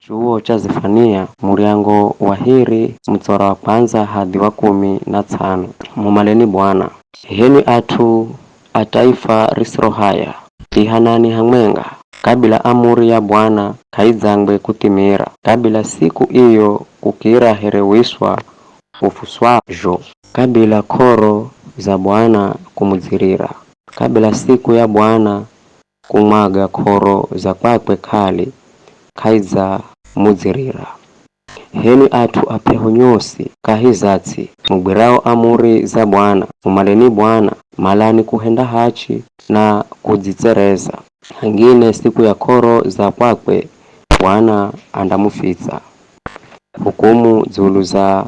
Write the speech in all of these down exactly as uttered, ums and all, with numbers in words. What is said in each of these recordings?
Chuwo cha Zefania, muryango wa hiri, mutsora wa kwandza hadhi wa kumi na tsano. Mumaleni Bwana. H'enwi at'u a taifa risiro haya, ihanani hamwenga, kabila amuri ya Bwana k'aidzangwe kuthimira, kabila siku iyo kukira here wiswa ufuswazho, kabila k'oro za Bwana kumudzirira, kabila siku ya Bwana kumwaga k'oro za kwakwe k'ali k'aidzamudzirira. H'enwi at'u a p'eho nyosi kahi za ts'i, mugwirao amuri za Bwana, mumaleni Bwana, malani kuhenda hachi na kudzitsereza. Hangine siku ya k'oro za kwakwe Bwana andamufitsa. Hukumu dzulu za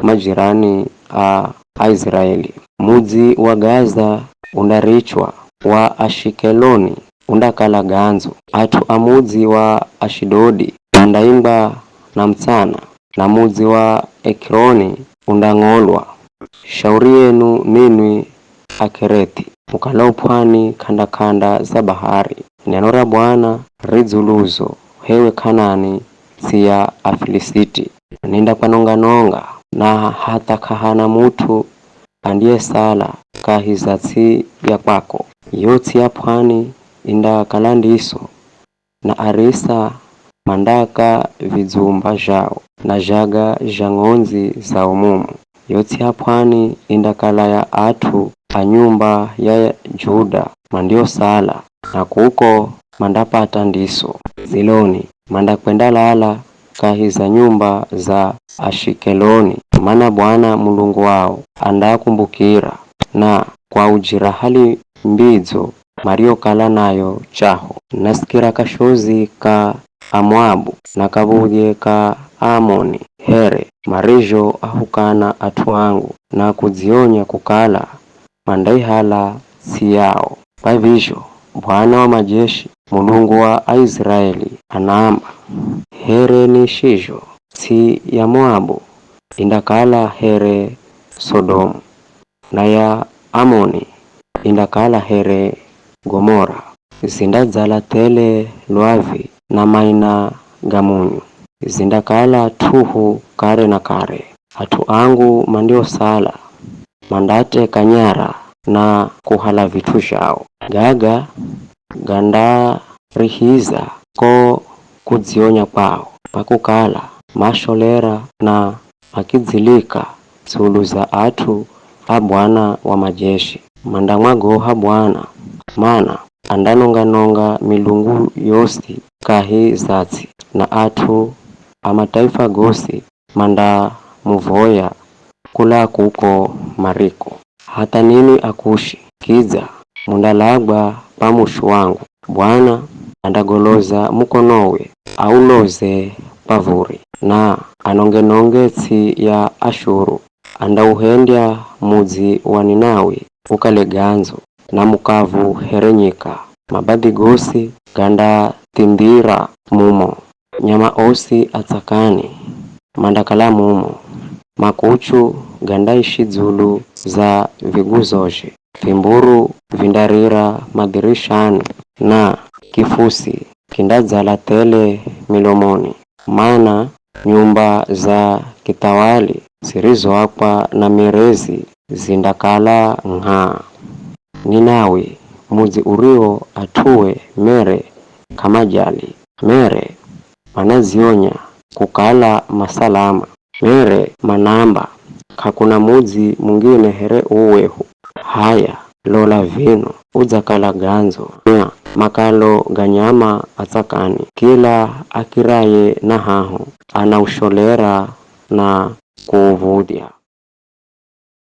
majirani a Aiziraeli. Mudzi wa Gaza undarichwa, wa Ashikeloni undakala gandzo. At'u a mudzi wa Ashidodi mandaingwa na mutsana, na mudzi wa Ekironi undang'olwa. Shauri yenu ninwi Akerethi, mukalao pwani k'anda-k'anda za bahari. Neno ra Bwana ri dzuluzo, h'ewe K'anani, ts'i ya Afilisiti. Nindakwanonga-nonga, na hatha k'ahana mut'u andiyesala kahi za ts'i ya kwako. Yo ts'i ya pwani indakala ndiso, na arisa mandaka vidzumba zhao, na zhaga zha ng'ondzi zao mumo. Yo ts'i ya pwani indakala ya at'u a nyumba ya Juda mandiosala, na kuko mandapata ndiso. Ziloni mandakwendalala kahi za nyumba za Ashikeloni, mana Bwana Mulungu wao andaakumbukira, na kwa ujira hali mbidzo mariokala nayo chaho. Nasikira kashozi ka Amoabu na kav̱udhye ka Aamoni, here marizho ahukana at'u angu na kudzionya kukala mandaihala ts'i yao. Kwa vizho Bwana wa majeshi, Mulungu wa Aiziraeli, anaamba, here niishizho, ts'i ya Moabu indakala here Sodomu, na ya Amoni indakala here Gomora. Zindadzala thele lwavi na maina ga munyu, zindakala t'uhu kare na kare. At'u angu mandiosala mandateka nyara na kuhala vit'u zhao. Gaga gandarihiza ko kudzionya kwao, kwa kukala masholera na makidzilika dzulu za at'u a Bwana wa majeshi. Mandamwagoha Bwana, mana andanonga-nonga milungu yosi kahi za ts'i, na at'u a mataifa gosi mandamuvoya kula kuko mariko. Hatha ninwi Akushi, kidza mundalagwa kwa mushu wangu. Bwana andagoloza mukonowe, auloze kwa vuri, na anonge-nonge ts'i ya Ashuru. Andauhendya mudzi wa Ninawi ukale gandzo na mukavu here nyika. Mabadhi gosi gandathindhira mumo, nyama osi a tsakani mandakala mumo, makuchu gandaishi dzulu za viguzozhe, vimburu vindarira madhirishani, na kifusi kindadzala thele milomoni, mana nyumba za kithawali zirizoakwa na mierezi zindakala ng'aa. Ninawi, mudzi urio at'ue mere k'amajali, mere manadzionya kukala masalama, mere manaamba, k'akuna mudzi mungine here uu wehu. H'aya, lola vino udzakala gandzo, na makalo ga nyama a tsakani, kila akiraye na haho anausholera na kuuv̱udhya.